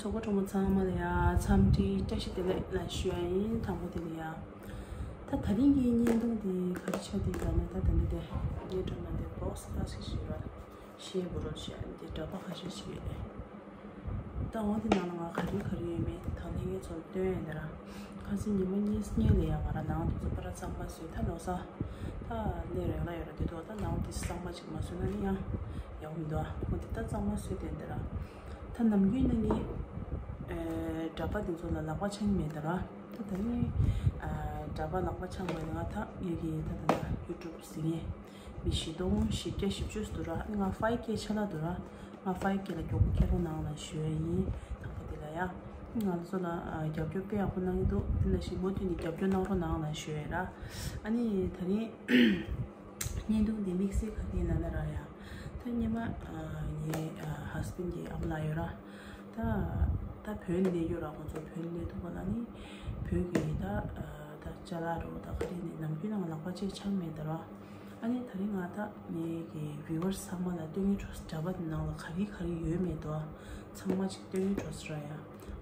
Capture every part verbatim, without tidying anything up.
གྲོགས་པོ་གྲོགས་མོ་ཚང་མ་ལ་ཡ་འཚམས་འདྲི་བཀྲ་ཤིས་བདེ་ལེགས་ལ་ཞུ་ཡ་ཡིན། དང་པོ་དེ་ལ་ཡ། ད་ད་རིང་གི་བརྙན་ཐུང་དེ་ག་རེ་ཆགས་འདུག་ལབ་ན། ད་ད་ནི་དེ་ངའི་སྒྲོལ་མ་དེ་བོག་སི་ཁ་ཤས་ཤིག་ར་ཤེལ་བུ་རོ་ཤ་དེ་འདྲ་པ་ཁ་ཤས་ཤིག་ཡོད་རེད། ད་འོ་དེ་ནང་ལ་ང་ག་རེ་ག་རེ་ཡོད་མེད་དེ་ད་ལྷན་རྒྱས་ཚོར་སྟོན་ཡ་དེ་ར། ཁ་སང་ཉི་མ་གཉིས་གཉིས་ལ་ཡ་ང་ར་ནང་དེ་ཚོ་པ་ར་གཙང་མ་བཟོས། ད་ལོ་གསར་ད་ལས་རེ་ལ་ཡོད་ར། དེ་དུས་ད་ནང་དེ་གཙང་མ་ཅིག་མ་བཟོས་ན་ནི་ཡང་ཡག་མི་འདུག་ཨ། འོ་དེ་ད་གཙང་མ་བཟོས་དེ་འདི་ར། ད་ནམ་རྒྱུན་ནི་ངས་ཨེ་གྲྭ་པ་དེ་ཚོ་ལ་ལག་པ་འཆང་མེད་ད་ར། ད་ད་ནི་ཨ་གྲྭ་པ་ལག་པ་འཆང་བ་ནི་ང་ད་ངེད་ཀྱི་ད་ད་ད་ཡུ་ཊུབ་གཟིགས་མཁན་མི་བཞི་སྟོང་བཞི་བརྒྱ་བཞི་བཅུ་འདུག་ར། ཨ་ནི་ང་ཕའི་ཁེ་ཆ་ལ་འདུག་ར། ང་ཕའི་ཁེ་ལ་མགྱོགས་པོ་ཁྱེར་རོགས་གནང་ལ་ཞུ་ཡ་ཡིན། དང་པོ་དེ་ལ་ཡ། ང་ཚོ་ལ་ཨ་རྒྱབ་སྐྱོར་དཔེ་ཡག་པོ་གནང་གི་འདུག་དེ་ལ་ཞིག་མུ་མཐུད་ནས་རྒྱབ་སྐྱོར་གནང་རོགས་གནང་ལ་ཞུ་ཡ་ར། ཨ་ནི་ད་རིང་བརྙན་ཐུང་འདི་དམིགས་བསལ་ག་དེ་ཡིན་ལབ་ན་ར་ཡ། ད་སྔོན་མ་ཨ་ངའི་ཨ་ཧས་བྷེན་གྱི་ཨ་མ་ལགས་ཡོད་ར། ད་ད་བོད་ནས་སླེབས་ཡོད་ར། ཁོང་ཚོ་བོད་ནས་སླེབས་ཐུབ་པ་ལ་ནི་བོད་ཀྱི་ད་ཨ་ད་ཅ་ལག་རོ་ད་ག་རེ་ནི་ནམ་རྒྱུན་ནང་ལག་པ་ཅིག་འཆང་མེད་ད་ར། ཨ་ནི་ད་རིང་ང་ད་ངའི་གི་བིའུ་ཝར་སི་ཚང་མ་ལ་སྟོན་གྱི་འགྲོ་ས། གྲྭ་པ་དེ་ནང་ལ་ག་རེ་ག་རེ་ཡོད་མེད་དོ་ཚང་མ་ཅིག་སྟོན་གྱི་འགྲོ་ས་ར་ཡ།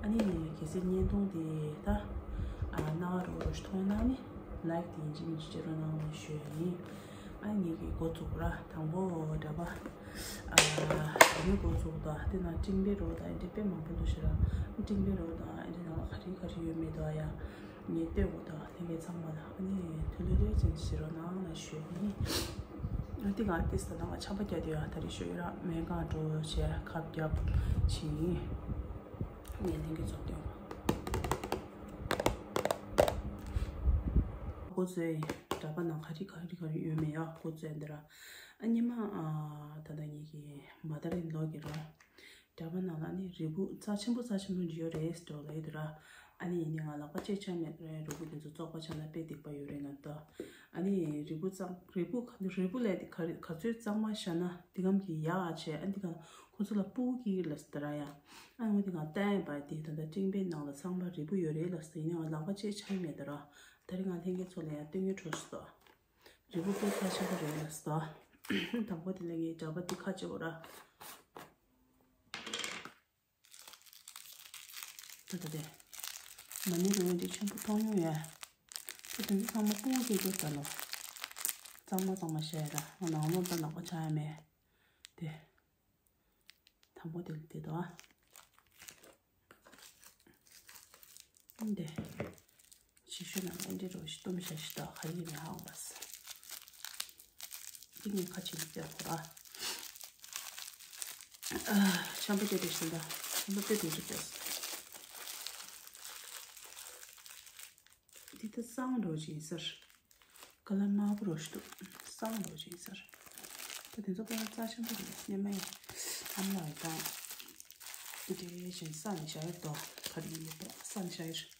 ཨ་ནི་གལ་སྲིད་བརྙན་ཐུང་དེ་ད་ཨ་རྣ་བ་རོ་རོ་ཞིག་མཐོང་ན་ནི་ལའིཀ་དེ་ཡིན་གཅིག་མིན་གཅིག་བྱེད་རོགས་གནང་ལ་ཞུ་ཡ་ཡིན། ཨ་ངེད་ཀྱི་འགོ་བཙུགས་ར། དང་པོ་གྲྭ་པ་ཨ་ངའི་འགོ་བཙུགས་དོ། དེ་ན་ཀྲིང་པེ་རོ་ད་ཨེ་འདྲ་དཔེ་མང་པོ་འདུག་ཤི་ར། ཀྲིང་པེ་རོ་ད་ཨེ་འདྲ་ནང་ལ་ག་རེ་ག་རེ་ཡོད་མེད་དོ་ཡ། ངས་ལྟོས་དགོས་དང་ལྷན་རྒྱས་ཚང་མ་ལ་ཨ་ནི་ཐུགས་ལྷོད་ལྷོད་ཅན་བྱེད་རོགས་གནང་ལ་ཞུ་ཡ་ཡིན། ཨ་འདི་ག་ཏིས་ད་ང་ཆམ་པ་བརྒྱབ་དེ་ཡ་ད་རེས་ཞུ་ཡ་ར། སྨན་ཁང་འགྲོ་བྱས་ཁབ་བརྒྱབ་ཕྱིན། ངས་ལྷན་རྒྱས་ཚོར་སྟོན། འགོ་བཙུགས་ཡ་ཡིན། གྲྭ་པ་ནང་ག་རེ་ག་རེ་ག་རེ་ཡོད་མེད་ཡ་འགོ་བཙུགས་ཡ་འདི་ར། ཨ་ཉི་མ་ཨ་ད་ལྟ་ངེད་ཀྱི་མ་ད་རེ་ལོ་གི་ར། གྲྭ་པ་ནང་ལ་ནི་རིལ་བུ་རྩ་ཆེན་པོ་རྩ་ཆེན་པོ་འདི་ཡོད་རེད་ཟེར་འགྲོ་ལ་ཡོད་དུ་ར། ཨ་ནི་ཡིན་ནི་ང་ལག་པ་ཅིག་འཆང་མེད་རེད། རིལ་བུ་དེ་ཚོ་བཙོག་པ་ཆགས་ན་དཔེ་སྡིག་པ་ཡོད་རེད་ན་ད། ཨ་ནི་རིལ་བུ་གཙང་རིལ་བུ་ག་རིལ་བུ་ལས་དེ་ག་རེ་ག་ཚོད་གཙང་མ་བཞག་ན་དེ་གམ་གྱི་ཡག་བྱས། ཨ་འདི་ག་ཁོ་ཚོ་ལ་སྤུ་གུ་སྐྱེ་གི་ལ་ཟེར་ད་ར་ཡ། ཨ་ནི་འོ་དེ་ག་བལྟས་པ་དེ་ད་ལྟ་ཀྲིང་པེ་ནང་ལ་ཚང་མ་རིལ་བུ་ཡོད་རེད་ལ་ཟེར། ཡིན་ནི་ང་ལག་པ་ཅིག་འཆང་མེད་ད་ར། ད་རེས་ང་ལྷན་རྒྱས་ཚོ་ལ་ཡང་སྟོན་གྱི་འགྲོ་ཟེར་ད། རིལ་བུ་དཔེ་ཁ་ཆེན་པོ་རེད་ལ་ཟེར་ད། དང་པོ་དེ་ལས་ངའི་གྲྭ་པ་དེ་ཁ་ཆེ་བོ་ར། ད་ད་དེ། མ་ཎི་རུ་འདི་ཆེན་པོ་མཐོང་མྱོང་ཡ། ཁོ་དེ་ཚོ་ཚང་མ་སྤུ་གུ་སྐྱེ་རྒྱུ་ད་ལོ། གཙང་མ་གཙང་མ་བཤད་ད་ང་ནང་ལོགས་ད་ལག་པ་འཆང་ཡ་མེད། དེ། དང་པོ་དེ་ལ་དེ་དོ། འདི། ཕྱི་ཤོད་ནང་ཨེ་འདྲ་རོ་ཞིག་སྟོམ་བྱ་ཞིག་ད་ག་རེ་ཡིན་ཧ་འོང་བ་ས། འདི་ངས་ཁ་ཆེ་ལ་བལྟས་ཁོ་ར། ཨ། ཆམ་པ་དེ་དེ་བཞིན་ད་ཆམ་པ་དཔེ་དེ་འདྲ་བལྟས། འདི་ད་སང་རོ་ཞིག་ཡིན་ཟེར། ཀ་ལ་དམར་པོ་རོ་ཞིག་འདུག་སང་རོ་ཞིག་ཡིན་ཟེར། ད་དེ་ཚོ་ད་རྩ་ཆེན་པོ་རེད། སྙེ་མ་ཡིན། ཨ་མ་ལགས་དང་། འདི་བཞིན་ས་ནས་བཞག་ཡོད་དོ། ག་རེ་ཡིན་པ་ས་ནས་བཞག་ཡོད།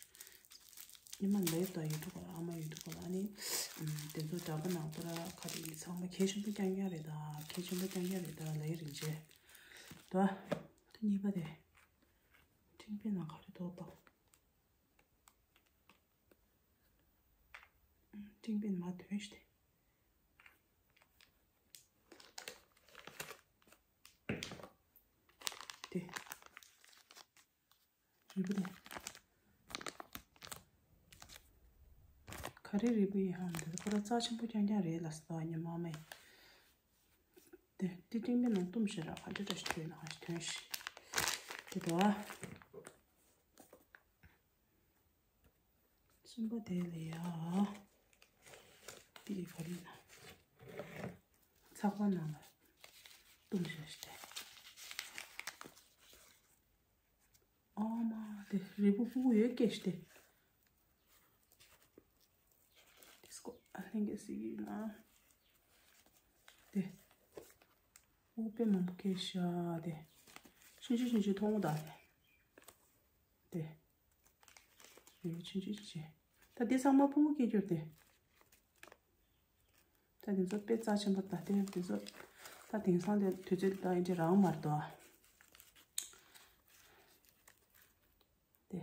ཉི་མ་ལས་ད་ཡོད་དུ་ག་ལ་ཨ་མ་ཡོད་དུ་ག་ལ་ཨ་ནི། དེ་ཚོ་གྲྭ་པ་ནང་པ་ར་ཁ་རེ་ཚང་མ་གལ་ཆེན་པོ་རྐྱང་རྐྱང་རེད་ད། གལ་ཆེན་པོ་རྐྱང་རྐྱང་རེད་ད་ལས་རིན་ཆེ། ད། ད་གཉིས་པ་དེ། ཀྲིང་པེ་ནང་ག་རེ་ཐོག་ད། ཀྲིང་པེ་མ་དོན་ཞིག་དེ། དེ། རིལ་བུ་དེ། ག་རེ་རིལ་བུ་ཡིན་ཧམ། དེ་ཁོ་ར་རྩ་ཆེན་པོ་རྐྱང་རྐྱང་རེད་ལ་ཟེར་ད་ཉི་མ་མེད། དེ་དེ་ཀྲིང་པེ་ནང་བཏུམ་ཞེ་ར་ག་འདྲ་འདྲ་ཞིག་ཐོན་ན་ཧ་ཞིག་ཐོན་ཞིག་དེ་དོ། གསུམ་པ་དེ་ལ་ཡ། དེ་ག་རེ་ན། ཚགས་པར་ནང་ལ་བཏུམ་ཞེ་ཞིག་དེ། ཨ་མ་དེ་རིལ་བུ་སྤུ་གུ་ཡོད་སྐད་ཞིག་དེ། དེ་སྐོ་ཨ་ལྷན་རྒྱས་སི་ཡིན་ན། དེ། སྤུ་གུ་དཔེ་མང་པོ་སྐད་ཤ་དེ། ཆུང་ཆུང་ཆུང་ཆུང་མཐོང་གོ་ད་དེ། དེ། རིལ་བུ་ཆུང་ཆུང་ཆུང་ཆུང་། ད་དེ་ཚང་མ་སྤུ་གུ་སྐྱེ་རྒྱུ་རེད་དེ། ད་དེ་ཚོ་དཔེ་རྩ་ཆེན་པོ་ད་དེ་དེ་ཚོ། ད་དེང་སང་དེ་དུས་ཚོད་ད་ཨེ་འདྲ་རང་མ་རེད་དོ། དེ།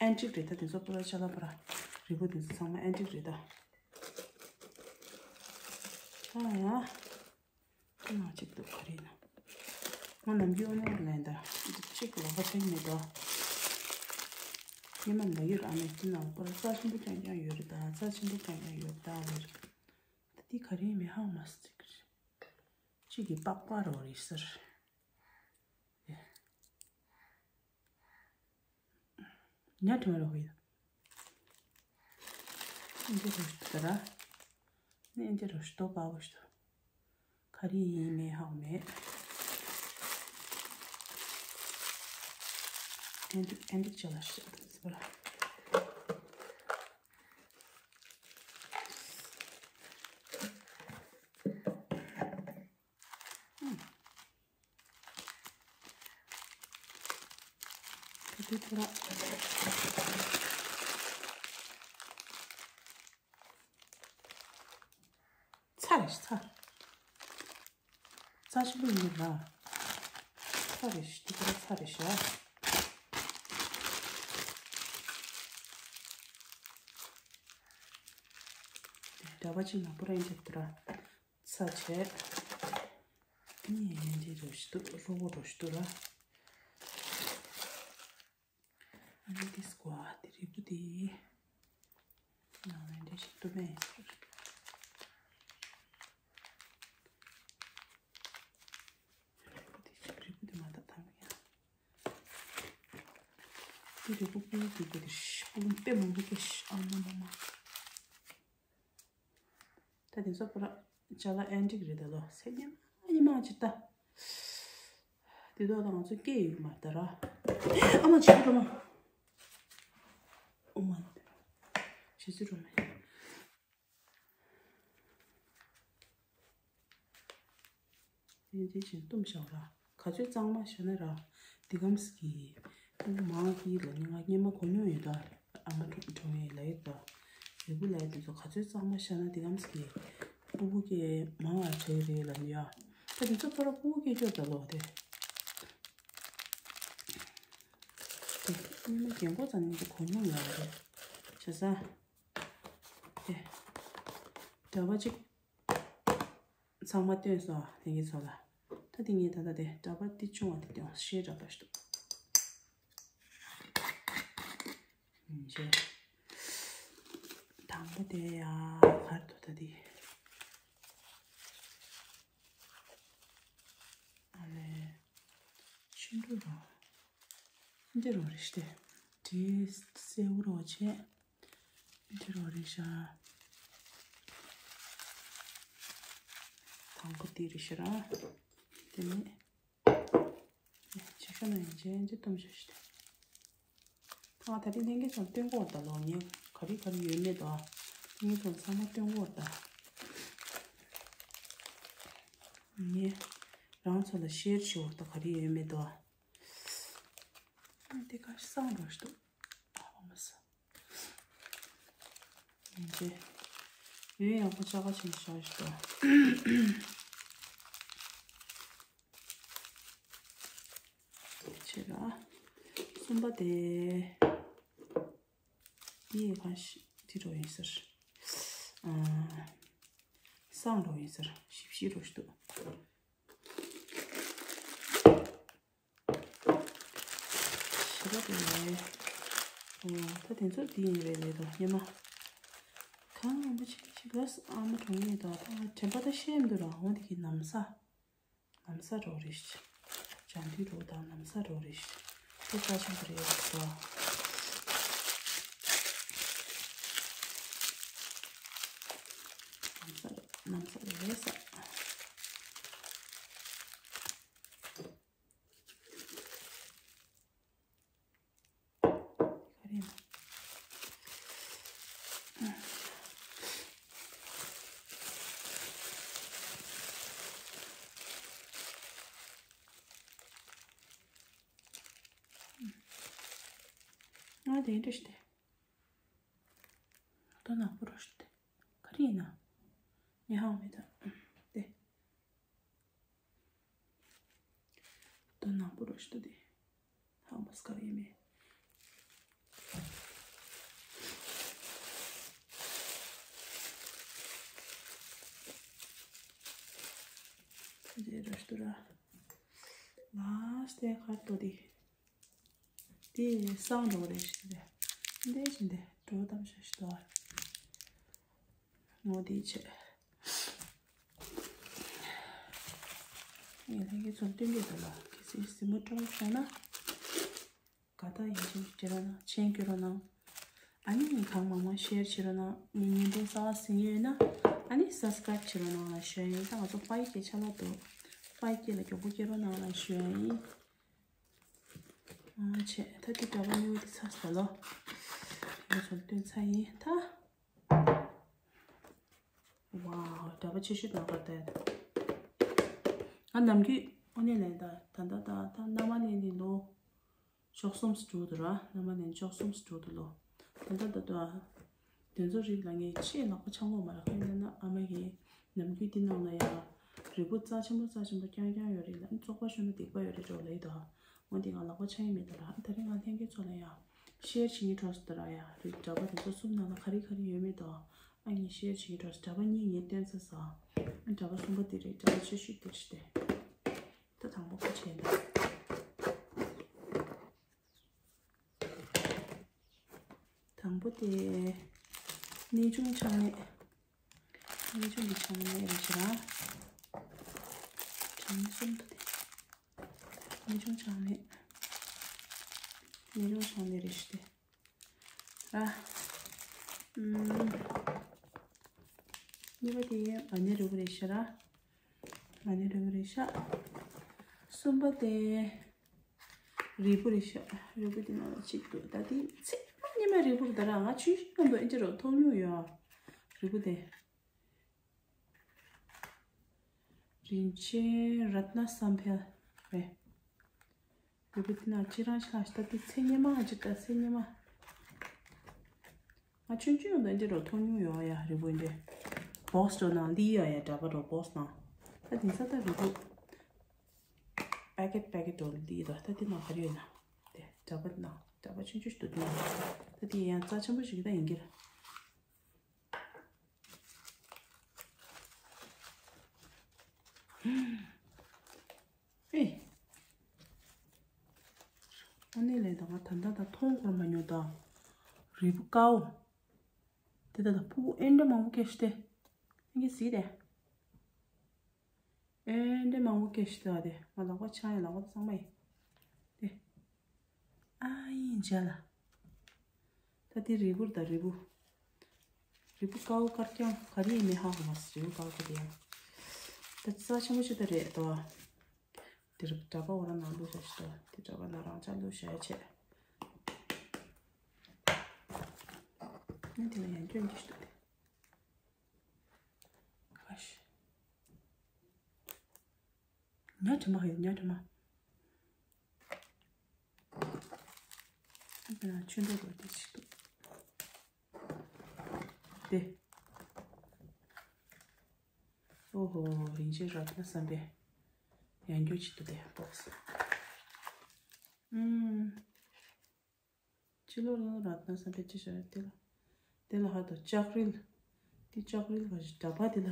ཨན་ཊིག་རེད་ད་དེ་ཚོ་པོ་ར་ཆ་ལ་པོ་ར། རིལ་བུ་དེ་ཚོ་ཚང་མ་ཨེན་ཊིག་རེད་ད། ཨ་ཡ། ཁོ་ན་གཅིག་འདུག་ག་རེ་ཡིན་ན། ང་ནམ་རྒྱུན་ཨོ་ནོར་ལེན་ད། གཅིག་ལོག་པ་ཆགས་མེད་ད། ཉི་མ་ལ་ཡོད་ཨ་མས་ཅི་ན་པར་རྩ་ཆེན་པོ་རྐྱང་རྐྱང་ཡོད་རེད་ད། རྩ་ཆེན་པོ་རྐྱང་རྐྱང་ཡོད་ད་ལེར། ད་འདི་ག་རེ་ཡིན་མིན་ཧ་མ་སི་ཅིག་གི་པགས་པ་རོ་རེད་ཟེར། ཉ་དྲི་མ་རོ་ཧོ་ཡ། ཨིན་ཇི་རོ་ཤི་ཏོ་ར། ནི་ཨིན་ཇི་རོ་ཤི་ཏོ་པ་བོ་ཤི་ཏོ། ག་རེ་ཡིན་མིན་ཧ་གོ་མེད། ཨེན་ཏིག་ཨེན་ཏིག་ཅ་ལག་ཤི་ཏོ་ཟེར་བ། དེ་དུས་ཁོ་ར། ཚ་རེད་ཤག་ཚ། རྩ་ཆེན་པོ་ཡིན་ར། ཚ་རེད་ཤག་དེ་ཁོ་ར་ཚ་རེད་ཤག་འདྲ་པོ་ཅིག་ནག་པོ་ར་ཡིན་འདུག་ར། ཚ་བྱས། ཨ་ནི་ཡན་ཏེ་རོ་ཤི་ཏུ་རོ་བོ་རོ་ཤི་ཏུ་ར། ཨ་ནི་དེ་སྐོར་དེ་རིལ་བུ་དེ། ནང་ལ་འདྲེ་ཞིག་ཏུ་མེད། རིལ་བུ་དེ་ཅིག་རིལ་བུ་དེ་མ་ད་ཐང་ཡ། དེ་རིལ་བུ་ཀུ་རིལ་བུ་དེ་ཤི་ཀུ་རིལ་དཔེ་མང་པོ་སྐྱེ་ཤི་ཨ་མ་མ་མ། ད་དེ་ཚོ་པར་ཅ་ལག་ཨེན་ཏིག་རེད་ད་ལོ། སེམས་ཉམས་ཉི་མ་ཅི་ལྟ། དེ་དག་ད་ང་ཚོ་སྐད་ཡིག་མ་ལྟ་ར། ཨ་མ་བྱེད་རོ་མ། ཨོ་མ། བྱེད་ཚུལ་རོ་མ། དེ་དེ་བཞིན་བཏུམ་བཞག་ར། ག་ཚོད་གཙང་མ་བཞག་ན་ར། འདི་གམ་སི་གི། སྤུ་གུ་མང་གི་ལ་ནི་ང་སྔོན་མ་གོ་མྱོང་ཡོད་ད། ཨ་མ་གྲོངས་གྲོངས་ཡས་ལ་ཡོད་ད། རིལ་བུ་ལ་ཡོད་དེ་ཚོ་ག་ཚོད་གཙང་མ་བཞག་ན་འདི་གམ་སི་གི། སྤུ་གུ་སྐྱེ་མང་བ་བྱས་རེད་ལ་ནི་ཡ། ད་དེ་ཚོ་ཕོ་ར་སྤུ་གུ་སྐྱེ་ཆོག་ད་ལོ་དེ། དེ་སྔོན་མ་རྒན་གོག་ཙམ་ནས་དེ་གོ་མྱོང་ཡོད་རེད། བྱས་ཙང་། དེ། འདྲ་པོ་ཅིག་ཚང་མ་བཏོན་སོང་ལྷན་རྒྱས་ཚོ་ལ། ད་དེ་ངས་ད་ལྟ་དེ་འདྲ་པོ་དེ་ཆུང་བ་དེ་བཏོན་ཤེས་འདྲ་པོ་ཞིག་འདུག་ཡིན་ཅེ། དང་པོ་དེ་ཡ་གར་དུ་ད་དེ། ཨ་ལེ། ཆུ་འབྲུ་རོ། འདི་རོ་རེ་ཤི་སྟེ། དེ་སེའུ་རོ་བྱས། འདི་རོ་རེ་ཤ། དང་པོ་དེ་རེ་ཤ་ར། དེ་ནས། ཆེ་ཤོས་ན་ཡང་ཅན་གྱི་གཏུམ་ཤོས་ཤི་སྟེ། ང་ད་རེས་ལྷན་རྒྱས་ཚོར་སྟོན་གོ་ད་ལོ་ངས་ག་རེ་ག་རེ་ཡོད་མེད་དོ། ལྷན་རྒྱས་ཚོར་ཚང་མ་སྟོན་གོ་ད། ངས་རང་ཚོ་ལ་ཤེར་ཞུ་བ་ད་ག་རེ་ཡོད་མེད་དོ། དེ་ག་སང་རོ་ཞིག་འདུག་ཨ་མ་ས། ཡིན་ཏེ། ཡུན་ཡག་པོ་ཅག་ག་ཆེན་ཤོས་ཤིག་འདུག་ཆེ་ར། གསུམ་པ་དེ། འདི་ཡི་ཁ་ཤས་དེ་རོ་ཡིན་ཟེར། ཨ། སང་རོ་ཡིན་ཟེར། ཞིབ་ཞིབ་རོ་ཞིག་འདུག་ཞེ་པོ་དེ་རེད། ཨོ། ད་དེ་ཚོ་འདི་ཡིན་རེད་ལས་དོ་སྙེ་མ། གང་ངམ་པ་ཆེ་ཞིག་ལ་ཨ་མ་གྲོངས་ཡས་དོ། ད་དྲན་པ་ད་ཤེས་མི་འདུག་ར། འོ་འདི་གི་ན་བཟའ། ན་བཟའ་རོ་རེད། ཇ་འདི་རོ་དང་ན་བཟའ་རོ་རེད། དེ་ཀ་ཆེན་པོ་རེད་དོ། ན་བཟའ་ན་བཟའ་རེད་ས། ག་རེ་ཡིན། ང་དེ་འདྲ་ཞིག་སྟེ། ད་ནག་པོ་རོ་ཞིག་སྟེ། ག་རེ་ཡིན་ན། ཉི་ཧང་མེད་ད། དེ། ད་ནག་པོ་རོ་ཞིག་སྟེ། ཧང་མ་སི་ཀ་ར་ཡིན་མེད། རེ་ར་ཤི་ཏུ་ར། ལ་སྟེ་ཁར་ཏོ་དི། དེ་སང་འགྲོ་རེ་ཤི་ཏེ། འདི་བཞིན་དེ་འགྲོ་དམ་ཤ་ཤི་ཏོ། ངོ་དེ་ཆེ། ངས་ལྷན་རྒྱས་ཚོར་སྟོན་གྱི་འདུག་ལ། གལ་སྲིད་སེམས་པ་སྐྱོ་བོ་བྱུང་ན། དགའ་རྟགས་ཡིན་ཕྱིན་སྤྲད་རོགས་གནང་། མཆན་བསྐྱོན་རོགས་གནང་། ཨ་ནི་གང་མང་མང་ཤེར་བྱེད་རོགས་གནང་། ངའི་བརྙན་ཐུང་གསར་པ་གཟིགས་མཁན་ཡོད་ན་ཨ་ནི་སབ་སི་ཀ་རབ་བྱེད་རོགས་གནང་ལ་ཞུ་ཡ་ཡིན། ད་ང་ཚོ་ཕའི་ལ་ཆ་ལག་འདུག་ཕའི་ལ་མགྱོགས་པོ་སྐྱེལ་རོགས་གནང་ལ་ཞུ་ཡ་ཡིན། ཨ་ཆེ། ད་དེ་འདྲ་པོ་ནི་འོ་དེ་ཚ་ས་ལོ། ང་ཚོར་སྟོན་ཚ་ཡིན་ད། ཝའོ། འདྲ་པོ་ཆེ་ཤོས་དང་ཁ་བརྡ། ང་ནམ་རྒྱུན་ཨོ་ནེ་ལེན་ད་ད་ད་ད་ད་ན་མ་ནེ་ནི་ལོ། ཅོག་གསུམ་སུ་འགྲོ་འདུག་ར། ན་མ་ནེ་ཅོག་གསུམ་སུ་འགྲོ་འདུག་ལོ། ད་ད་ད་ད། དེ་ཚོ་རིགས་ལ་ངས་ཆེས་ལག་པ་འཆང་གོ་མ་ར། ཁ་ཡིན་ན་ཨ་མ་ཡིན་ནམ་རྒྱུན་དེ་ནང་ལ་ཡ། རིལ་བུ་རྩ་ཆེན་པོ་རྩ་ཆེན་པོ་རྐྱང་རྐྱང་ཡོད་རེད་ལ། བཙོག་པ་ཤོར་ན་སྡིག་པ་ཡོད་རེད་འགྲོ་ལེ་ད། འོན་ཏེ་ང་ལག་པ་འཆང་ཡི་མེད་ད་ར། ད་རིང་ང་ལྷན་རྒྱས་ཚོ་ལ་ཡ། ཤེར་བྱེད་ཀྱི་འགྲོ་སུ་ད་ར་ཡ། རིགས་འདྲ་པོ་དེ་ཚོ་གསུམ་ནང་ལ་ག་རེ་ག་རེ་ཡོད་མེད་ད། ཨ་ངས་ཤེར་བྱེད་ཀྱི་འགྲོ་སུ་འདྲ་པོ་གཉིས་ངས་སྟོན་ཚར་ས། ཨ་འདྲ་པོ་གསུམ་པ་དེ་རེད། འདྲ་པོ་ཆེ་ཤོས་དེ་རེད་དེ། ད་དང་པོ་ཁ་ཕྱེ་ཡིན་ད། དང་པོ་དེ། གནས་ཆུང་ཆང་ནས། གནས་ཆུང་གི་ཆང་ནས་རེ་ཞིག་ར། ཆང་ནས་གསུམ་དུ་དེ། གནས་ཆུང་ཆང་ནས། གནས་ཆུང་ཆང་ནས་རེ་ཞིག་དེ། ར། ཨུམ། གཉིས་པ་དེ་མ་ཎི་རིལ་བུ་རེད་ཤག་ར། མ་ཎི་རིལ་བུ་རེད་ཤག་གསུམ་པ་དེ། རིལ་བུ་རེད་ཤག་རིལ་བུ་དེ་ནང་ལ་གཅིག་འདུག་ད་དེ་ཚེ་མ་ཉི་མ་རིལ་བུ་རེད་ད་ར། ང་ཆུང་ཆུང་སྐབས་དུ་ཨེ་འདྲ་རོ་མཐོང་མྱོང་ཡོད། རིལ་བུ་དེ། རིན་ཆེན་རཏྣ་བསམ་འཕེལ་རེད། རིལ་བུ་དེ་ནང་ཅི་རང་ཤ་ཤ་ད་དེ་ཚེ་ཉི་མ་ཅིག་ད་ཚེ་ཉི་མ། ང་ཆུང་ཆུང་ཡོད་འདི་འདྲ་རོ་མཐོང་མྱོང་ཡོད་ཡ། རིལ་བུ་འདི་བོག་སི་འགྲོ་ནང་ལི་ཡ་ཡ་འདྲ་པ་རོ་བོག་སི་ནང་། ད་དེང་སང་ད་རིལ་བུ་པེ་ཀེ་ཊི་པེ་ཀེ་ཊི་འགྲོ་ལི་ཡ་ད། ད་དེ་ནང་ག་རེ་ཡོད་ན། དེ་འདྲ་པ་ནང་འདྲ་པ་ཆུང་ཆུང་ཞིག་འདུག་དེ་ནང་། ད་དེ་ཡང་རྩ་ཆེན་པོ་ཞིག་ད་ཡིན་གྱི་ར། ཨེ། ཨ་ནེ་ལས་ད་ང་ད་ལྟ་ད་མཐོང་འཁོར་མ་མྱོང་ད། རིལ་བུ་དཀར་པོ། དེ་ད་ད་ཕྲུ་གུ་ཨེ་འདྲ་མང་པོ་སྐྱེས་ཤི་སྟེ། ཨེ་གི་སི་དེ། ཨེ་འདྲ་མང་པོ་སྐྱེས་ཤི་ད་དེ། ང་ལག་པ་འཆང་ཡ་ལག་པ་གཙང་མ་ཡིན། དེ། ཨ་ཡིན་མཇལ་ལ། ད་དེ་རིལ་བུ་དང་རིལ་བུ། རིལ་བུ་དཀར་པོ་དཀར་རྐྱང་ག་རེ་ཡིན་མིན་ཧ་གོ་མ་སོང་། རིལ་བུ་དཀར་པོ་དེ་ཡང་། ད་རྩ་ཆེན་པོ་ཞིག་ད་རེད་དོ། དེ་རིལ་བུ་འདྲ་པ་འོ་ར་ནང་བླུགས་བཞག་ཞིག་དོ། དེ་འདྲ་པ་ན་རང་ཅག་བླུགས་བཞག་ཡ་ཆེ། ནི་དེ་ལ་ཡང་སྐྱོན་གྱི་ཞིག་དོ། དེ། ཁ་ཤི། ཉ་དྲི་མ་ཡོད། ཉ་དྲི་མ། ཨ་ཀ་ན་ཆུ་འདྲ་རོ་དེ་ཞིག་འདུག་དེ། ཨོ་ཧོ། རིན་ཆེན་རཏྣ་བསམ་འཕེལ། ཡང་འགྱུར་ཅིག་འདུག་དེ་བོག་སི། ཨུམ། ཕྱི་ལོགས་ལ་རཏྣ་བསམ་འཕེལ་ཅི་ཞིག་རེད་དེ་ལ། དེ་ལ་ཧ་དོ་ལྕགས་རིལ། དེ་ལྕགས་རིལ་ག་ཞིག་འདྲ་པ་དེ་ལ་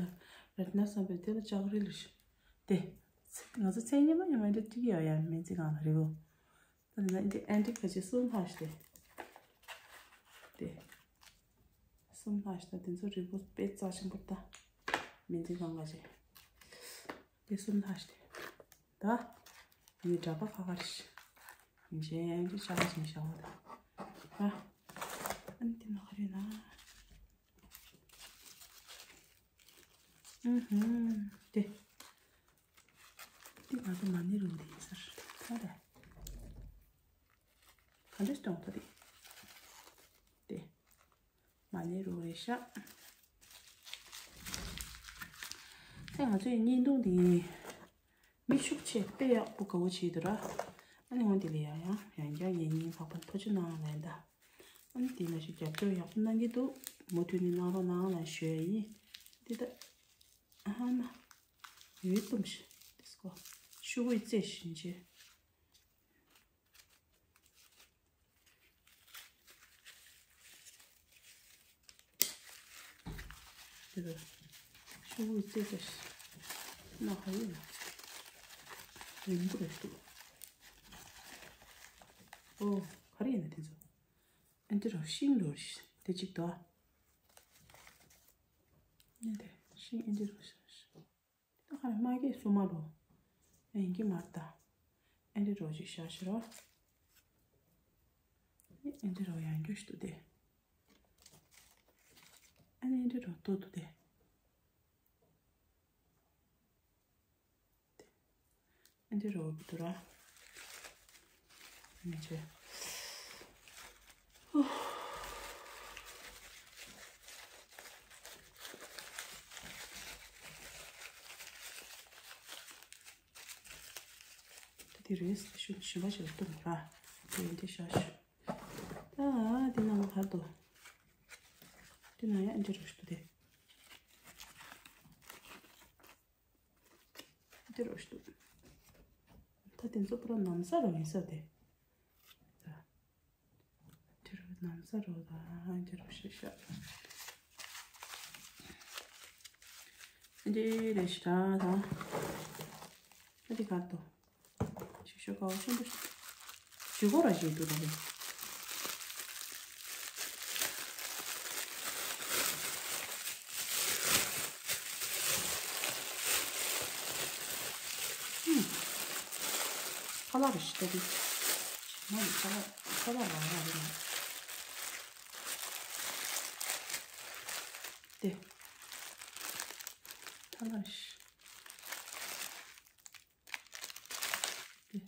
རཏྣ་བསམ་འཕེལ། དེ་ལ་ལྕགས་རིལ་ཞིག་དེ། ང་ཚོ་མཚན་ཉི་མ་ཉི་མ་འདི་ཏྲིག་ཡོད་ཡ་མིན་ཚིག་གང་ལ་རི་བོ། ད་ནི་འདི་ཨན་ཏིག་ག་ཞིག་གསུམ་ལྷག་ཞིག་དེ། དེ། གསུམ་ལྷག་ཞིག་ད་དེ་ཚོ་རི་བོ་དཔེ་རྩ་ཆེན་པོ་ད། མིན་ཚིག་གང་ག་ཞིག་དེ་གསུམ་ལྷག་ཞིག་དེ། ད། ངའི་འདྲ་པ་ཁ་ཁར་ཞིག་གཞན་གྱི་ཆ་ལ་ཞིག་བཞག་པ་དང་། ཨ། ཨ་ནི་དེ་ན་ག་རེ་ན། ཨུ་ཧུམ། དེ། དེ་ང་ཚོ་མ་ཎི་རུ་དེ་ཡིན་ཟེར། ད་རེད། ག་འདྲ་གཏོང་ཐུབ་དེ། དེ། མ་ཎི་རུ་རེད་ཤག་ཨེ་ང་ཚོའི་བརྙན་ཐུང་འདི་མི་ཤུགས་ཆེ་དཔེ་ཡག་པོ་དགའ་བོ་བྱེད་འདུག་ར། ཨ་ནི་འོན་དེ་ལ་ཡང་ཡང་ཡང་བསྐྱར་ངས་སྙིང་ཐག་པ་ཐུགས་རྗེ་གནང་ལན་ད། ཨ་ནི་དེ་ན་ཞིག་རྒྱབ་སྐྱོར་ཡག་པོ་གནང་གི་འདུག་མུ་མཐུད་ནས་གནང་རོགས་གནང་ལ་ཞུ་ཡ་ཡིན། འདི་ད། ཨ་མ། ཡོད་དུམ་ཤི། དེ་སྐོ། ཤུ་བོའི་རྩེ་བཞིན་བྱས། དེ་ལ་ཤུ་བོའི་རྩེ་ཆ་ཞིག་ན་ཧ་ཡོད་ན། ཡིན་པ་རེད་འདུག་ཨོ། ག་རེ་ཡིན་ན་དེ་ཚོ། ཨེ་འདི་རུ་ཤིང་འགྲོ་རེད་དེ་གཅིག་དོ། ཨེ་འདི་ཤིང་ཨེ་འདི་རུ་ཤ་ཤ། ད་ག་རེ་མ་གས་སུ་མ་ལོ། ཨེ་ཡིན་གྱི་མ་རེད་ད། ཨེ་འདི་རུ་ཅིག་ཤ་ཤ་རོ། ཨེ་འདི་རུ་ཡང་རྒྱུ་ཞིག་འདུག་དེ། ཨེ་འདི་རུ་ཏོ་འདུག་དེ། འདི་རོ་བི་དུ་ར། མི་ཆེ། དེ་རེས་ཤུ་ཤུ་བ་ཞིག་ཏུ་ར། དེ་འདི་ཤ་ཤུ། ད་དེ་ནང་ལ་ཧར་དུ། དེ་ན་ཡ་འདི་རོ་ཞིག་ཏུ་དེ། འདི་རུ་ཞུ། ད་དེ་ཚོ་པུ་ར་ནམ་ས་རུ་ཡིན་ས་དེ། འདི་རུ་ནམ་ས་རུ་ད་འདི་རུ་ཤ་ཤ། འདི་རེ་ཤ་ད། ཨ་དེ་གར་དུ། ཞིག་ཤོ་ཀའོ་ཆེན་པོ་ཞིག་ཞིག་གོ་ར་ཞིག་འདུག་ད་ལེ། ཁ་ལག་རེ་ཞིག་ད་དེ། མ་རེད་ཁ་ལག་ཁ་ལག་ལ་ར་རེད་མ། དེ། ཁ་ལག་རེ་ཞིག་དེ།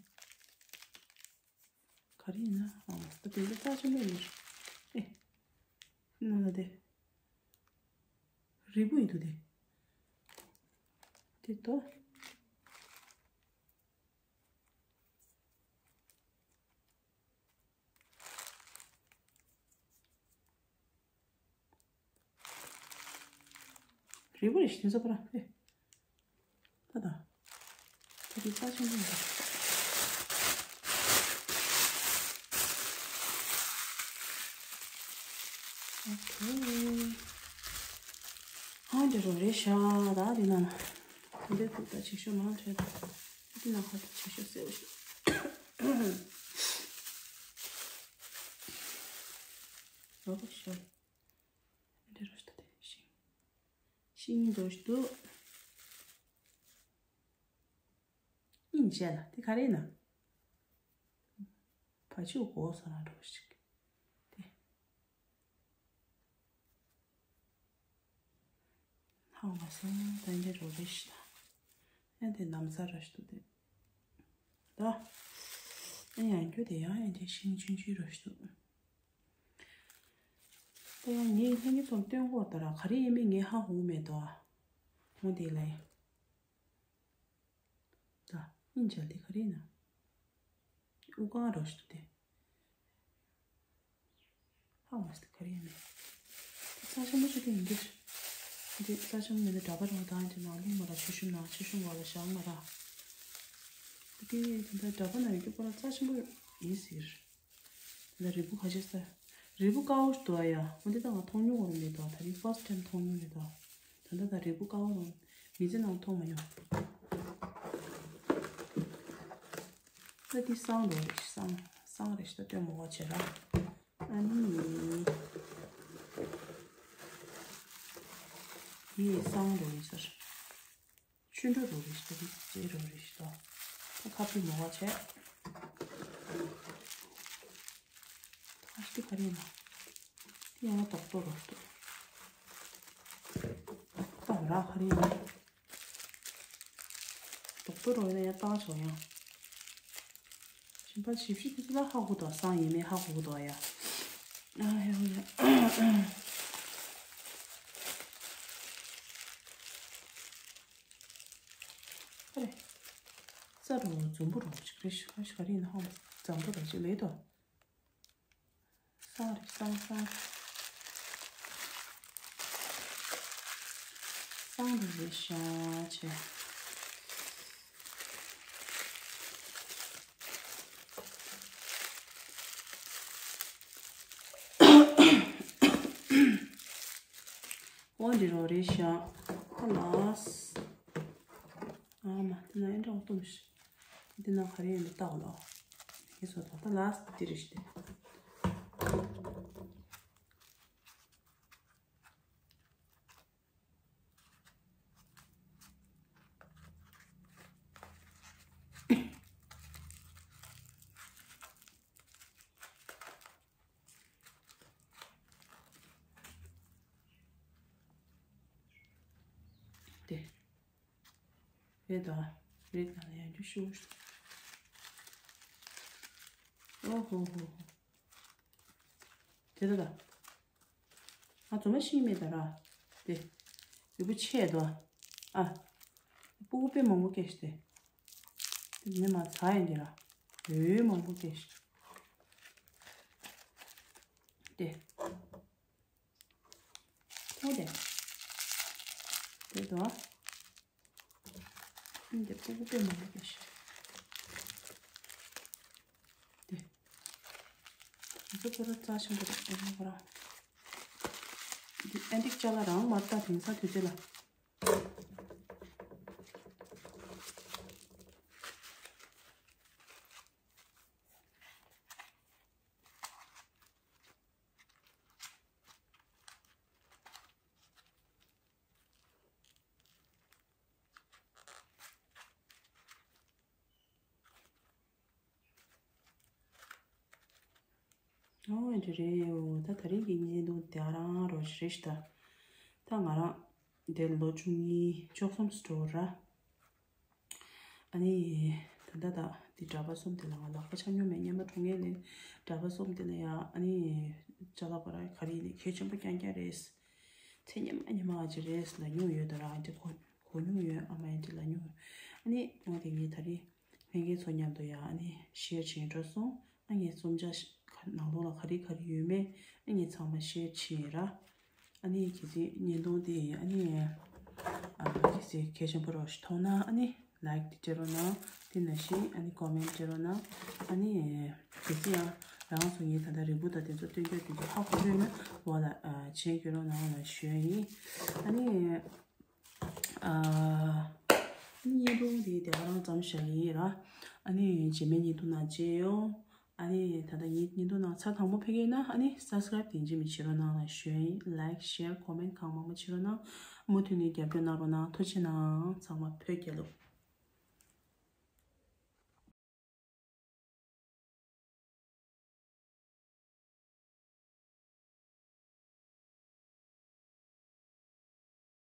ག་རེ་ཡིན་ན། ཨ། ད་དེ་འདྲ་རྩ་ཆེན་པོ་ཡིན་ནི་རེད། ཨེ། ནང་ལ་དེ། རིལ་བུ་ཡིན་འདུག་དེ། དེ་ཏོ། རིལ་བུ་རེ་ཞིག་འཛོགས་པ་ར་ཨེ། ད་ད། ད་དེ་རྩ་ཆེན་པོ་འདུག་ཨོ་ཁེ། ཧ་འདི་རུ་རེ་ཤ་ད་དེ་ན། དེ་འདྲའི་ཐུག་ད་ཆེ་ཤོས་མང་ཆེ་ད། དེ་ན་ཧ་ད་ཆེ་ཤོས་སེ་བ་ཤོས། རོ་ཤ། འདི་རུ་ཤ་ད་དེ་ཤིང་། ཤིང་འདྲ་ཞིག་འདུག་ཨིན་བྱས་ལ་དེ་ག་རེ་ན། བ་ཕྱུགས་གོ་ས་ལ་འགྲོ་ཞིག་དེ། ཧ་བ་སོང་ད་འདི་རུ་རེ་ཤ་ད། ཡང་དེ་ནམ་ས་ར་ཞིག་འདུག་དེ། ད། ཨེ་ཡང་རྒྱུ་དེ་ཡང་ཡང་དེ་ཤིང་ཆུང་ཆུང་ར་ཞིག་འདུག་ད་ཡང་ངས་ལྷན་རྒྱས་ཚོར་སྟོན་གོ་ད་ར་ག་རེ་ཡིན་མིན་ངས་ཧ་གོ་མེད་དོ། འོ་དེ་ལས། ད་ཨིན་བྱས་དེ་ག་རེ་ན། དབུ་རྐང་རོ་ཞིག་ཏུ་དེ། ཧ་མ་སྟེ་ག་རེ་ཡིན་མིན། རྩ་ཆེན་པོ་ཞིག་དེ་ཡིན་གྱི། འདི་རྩ་ཆེན་པོ་མེད་ན་འདྲ་པར་རོ་དང་དེ་ནང་ལུགས་མ་ར་ཆུ་ཤུམ་ནང་ཆུ་ཤུམ་བ་ལ་བཞག་མ་ར། དེ་དེ་འདྲ་འདྲ་པར་ན་ཡོད་རྒྱུ་པོ་ར་རྩ་ཆེན་པོ་ཡིན་ཟེར། ད་རིལ་བུ་ཁ་ཤས་ས། རིལ་བུ་དཀར་པོ་ཞིག་འདུག་ཨ་ཡ། འོ་འདི་ད་ང་མཐོང་མྱོང་བ་མེད་དོ། ད་རིང་first time མཐོང་མྱོང་རེད་དོ། ད་ལྟ་ད་རིལ་བུ་དཀར་པོ་རང་མི་ཚེ་ནང་མཐོང་མ་མྱོང་། ད་འདི་བསང་རོ་རེད་བསང་། བསང་རེད་ཤི་ད་སྟོན་མོ་བ་བྱེད་ར། ཨ་ནི། འདི་བསང་རོ་ཡིན་ཟེར། ཆུ་འགྲོ་རོ་རེ་ཞིག་ད་རིགས་རྗེས་རོ་རེ་ཞིག་ད། ད་ཁ་ཕི་མོ་བ་བྱས། ད་ཤི་ག་རེ་ན། དེ་ཡང་ན་དོག་ཏོ་རོ་ཞིག་ད། ད་ར་ག་རེ་ན། དོག་ཏོ་རོ་ཡིན་ན་ཡང་ཏག་ཆོག་ཡང་། ཞིམ་པ་ཞིབ་ཞིབ་དེ་ཚོ་ལ་ཧ་གོ་དོ་བསང་ཡིན་མིན་ཧ་གོ་གོ་དོ་ཡ། ཨ་ཧེ་ཧོ་ཡ། ཨ་རེ། ས་རུ་འཛོམས་པོ་རོ་ཅིག་རེ་ཤི་ཁ་ཤི་ག་རེ་ཡིན་ན་ཧོ་འཛམ་པོ་རོ་ཅིག་ལས་དོ། སང་རེ་སང་སང་། སང་རེ་རེ་ཤ་ཆེ། འོ་འདི་རོ་རེ་ཤ་ཁོ་ལ། ཨ་མ་དེ་ན་ཨེ་འདྲ་འོ་གཏུམ་ཤི། འདི་ནང་ག་རེ་ཡོད་མེད་བལྟ་དགོས་ལོ། ཡིན་སོ་ད་ལྟ་ལ་སི་ཊི་འདི་རེད་ཤི་སྟེ། དེ། རེད་དོ། རེད་དང་ཡང་རྒྱུ་ཤུ། ཨོ་ཧོ་ཧོ་ཧོ། དེ་ད་ད། ང་ཚོ་མ་ཤེས་མེད་ད་ར། དེ། ཡུ་བུ་ཆེ་དོ། ཨ། སྤུ་གུ་དཔེ་མང་པོ་སྐྱེས་ཤི་སྟེ། དེ་མི་མ་ཚ་ཡིན་དེ་ར། ཡོད་མང་པོ་སྐྱེས་ཤི། དེ། ཐོ་དེ། དེ་དོ། འདི་སྤུ་གུ་དཔེ་མང་པོ་ཞིག་དེ། འདི་ཁོ་ར་རྩ་ཆེན་པོ་རེད་ཨ་ནི་ཁོ་ར། འདི་ཨན་ཏིག་ཅ་ལག་རང་མ་རྟ་དེང་སང་དུས་ཚོད་ལ། ཨོ་འདི་རེད་ཡོ། ད་ད་རིང་གི་བརྙན་ཐུང་དེ་རང་རོ་རེད་ཤི་ད། ད་ང་རང་འདིར་ལོ་བཅུ་གཉིས་བཅུ་གསུམ་འགྲོ་ར། ཨ་ནི། ད་ལྟ་ད་འདི་གྲྭ་པ་གསུམ་དེ་ལ་ང་ལག་པ་འཆང་མྱོང་མེད། སྔོན་མ་འཁྲུངས་ཡས་ལས་གྲྭ་པ་གསུམ་དེ་ལ་ཡ་ཨ་ནི། ཅ་ལག་པ་ར་ག་རེ་ཡིན་ནའི་གལ་ཆེན་པོ་རྐྱང་རྐྱང་རེད། ཚེ་ཉི་མ་ཉི་མ་ཨ་ཅེ་རེད་ལ་ཉུང་ཡོད་ད་ར། ཨ་ཅེ་གོ་གོ་ཉུང་ཡོད། ཨ་མ་ཨ་ཅེ་ལ་ཉུང་ཡོད། ཨ་ནི་ང་དེ་ངས་ད་རེས་ལྷན་རྒྱས་ཚོ་མཉམ་དུ་ཡ་ཨ་ནི་ཤེར་བྱེད་འགྲོ་སོང་། ཨ་ངས་རྩོམ་ཆ་ནང་ལོགས་ལ་ག་རེ་ག་རེ་ཡོད་མེད་ཨ་ངས་ཚང་མ་ཤེར་བྱེད་ར། ཨ་ནི་གལ་སྲིད་བརྙན་ཐུང་དེ་ཨ་ནི་ཨ་གལ་སྲིད་གལ་ཆེན་པོ་རོ་ཞིག་མཐོང་ན་ཨ་ནི་ལའིཀ་དེ་སྤྲད་རོགས་གནང་། དེ་ནང་བཞིན་ཨ་ནི་ཀོ་མེན་སྤྲད་རོགས་གནང་། ཨ་ནི་གལ་སྲིད་ཡང་རང་སུ་ངའི་ད་ལྟ་རིལ་བུ་དང་དེ་ཚོ་སྟོན་རྒྱུ་དེ་ཚོ་ཧ་གོ་གི་ཡོད་ན་འོག་ལ་ཨ་མཆན་སྐྱོན་རོགས་གནང་ལ་ཞུ་ཡ་ཡིན། ཨ་ནི་ཨ་ནི་བརྙན་ཐུང་དེ་དེ་ག་རང་ཙམ་བཞག་གི་ཡིན་ར། ཨ་ནི་རྗེས་མའི་བརྙན་ཐུང་ནང་མཇལ་ཡོང་། ཨ་ནི་ད་ལྟ་ངའི་བརྙན་ཐུང་ནང་ཚར་དང་པོ་ཕེབས་ཀྱི་ཡིན་ན་ཨ་ནི་སབ་སི་ཀ་རེབ་དེ་འཇིམ་བྱེད་རོགས་གནང་ལ་ཞུ་ཡ་ཡིན། ལའིཀ་ཤེར་ཀོ་མེན་གང་མང་མང་བྱེད་རོགས་གནང་། མུ་མཐུད་ནས་རྒྱབ་སྐྱོར་གནང་རོགས་གནང་། ཐུགས་རྗེ་གནང་། ཚང་མ་བོད་རྒྱལ་ལོ།